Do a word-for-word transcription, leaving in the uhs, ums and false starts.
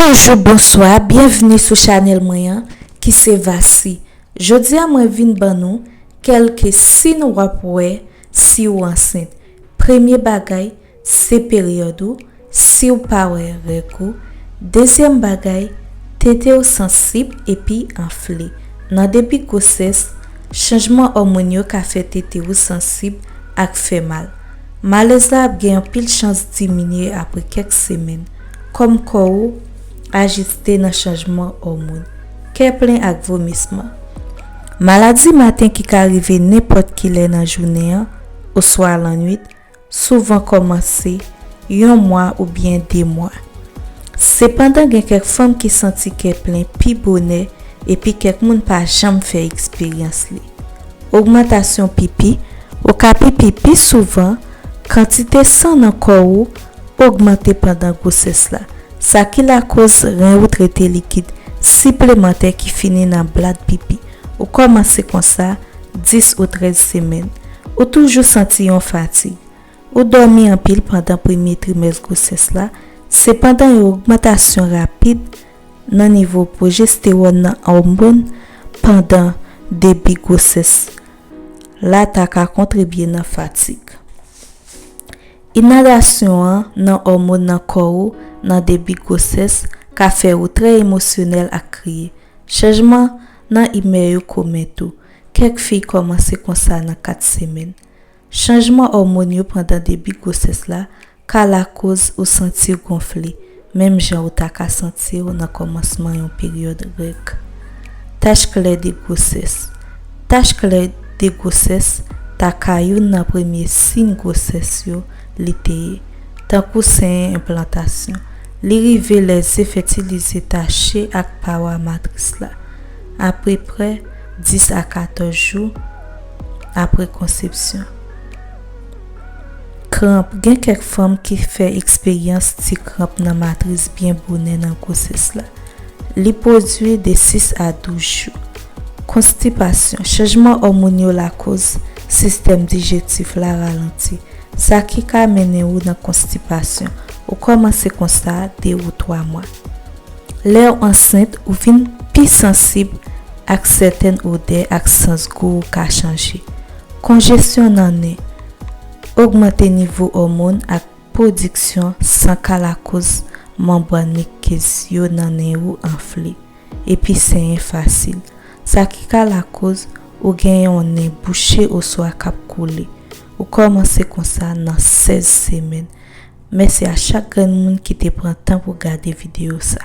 Bonjou, bonswa, byenvni sou chanèl mwen an ki se Vasi. Jodi a mwen vin ban nou kèlke siy w ap wè si w ansent. Premye bagay, se peryòd ou, si w pa wè règ ou. Dezyèm bagay, tete w sansib epi anfle. Nan debi gwosès, chanjman òmòn yo ka fè tete w sansib ak fè mal. Malèz la ap gen anpil chans diminye apre kèk semèn, kòm kò w ajiste nan chanjman òmòn, kè plen ak vomisman. Maladi maten ki ka rive nenpòt kilè nan jounen an oswa lannwit, souvan kòmanse yon mwa oubyen de mwa. Sepandan, gen kèk fanm ki santi kè plen pi bonè, epi kèk moun pa janm fè eksperyans li. Ogmantasyon pipi, ou ka pipi pi souvan, kantite san nan kò ou ogmante pandan gwosès la. Sa ki lakòz ren ou trete likid siplemantè ki fini nan blad pipi. Ou kòmanse konsa dis ou trèz semèn. Ou toujou santi yon fatig. Ou dòmi anpil pandan premye trimès gwosès la, sepandan yon ogmantasyon rapid nan nivo pwojestewòn nan òmòn pandan debi gwosès la ta ka kontribye nan fatig. Inadasyon an nan òmòn nan kò ou nan debi gwosès ka fè ou trè emosyonèl ak kriye. Chanjman nan imè yo komen tou. Kèk fi kòmanse konsa nan kat semèn. Chanjman òmòn yo pandan debi gwosès la ka lakòz ou santi w gonfle, menm jan ou ta ka santi w nan kòmansman yon peryòd règ. Tach klè de gwosès. Tach klè de gwosès ta ka youn nan premye siy gwosès yo li te ye, tankou senyen enplantasyon. Li rive lè ze fètilize tache ak pawa matris la, apeprè dis a katòz jou apre konsepsyon. Kranp. Gen kèk fanm ki fè eksperyans ti kranp nan matris byen bonè nan gwosès la. Li pwodui de sis a douz jou. Konstipasyon. Chanjman òmòn yo lakòz sistèm dijestif la ralanti, sa ki ka mennen ou nan konstipasyon. Ou kòmanse konsa de ou twa mwa. Lè w ansent, ou vin pi sansib ak sètèn odè ak sans gou ou ka chanje. Konjesyon nan nen. Ogmante nivo òmòn ak pwodiksyon san ka lakòz manbran mikez yo nan nen ou anfle, epi senyen fasil, sa ki ka lakòz ou gen yon nen bouche oswa k ap koule. Ou kòmanse konsa nan sèz semèn. Mèsi a chak grenn moun ki te pran tan pou gade videyo sa.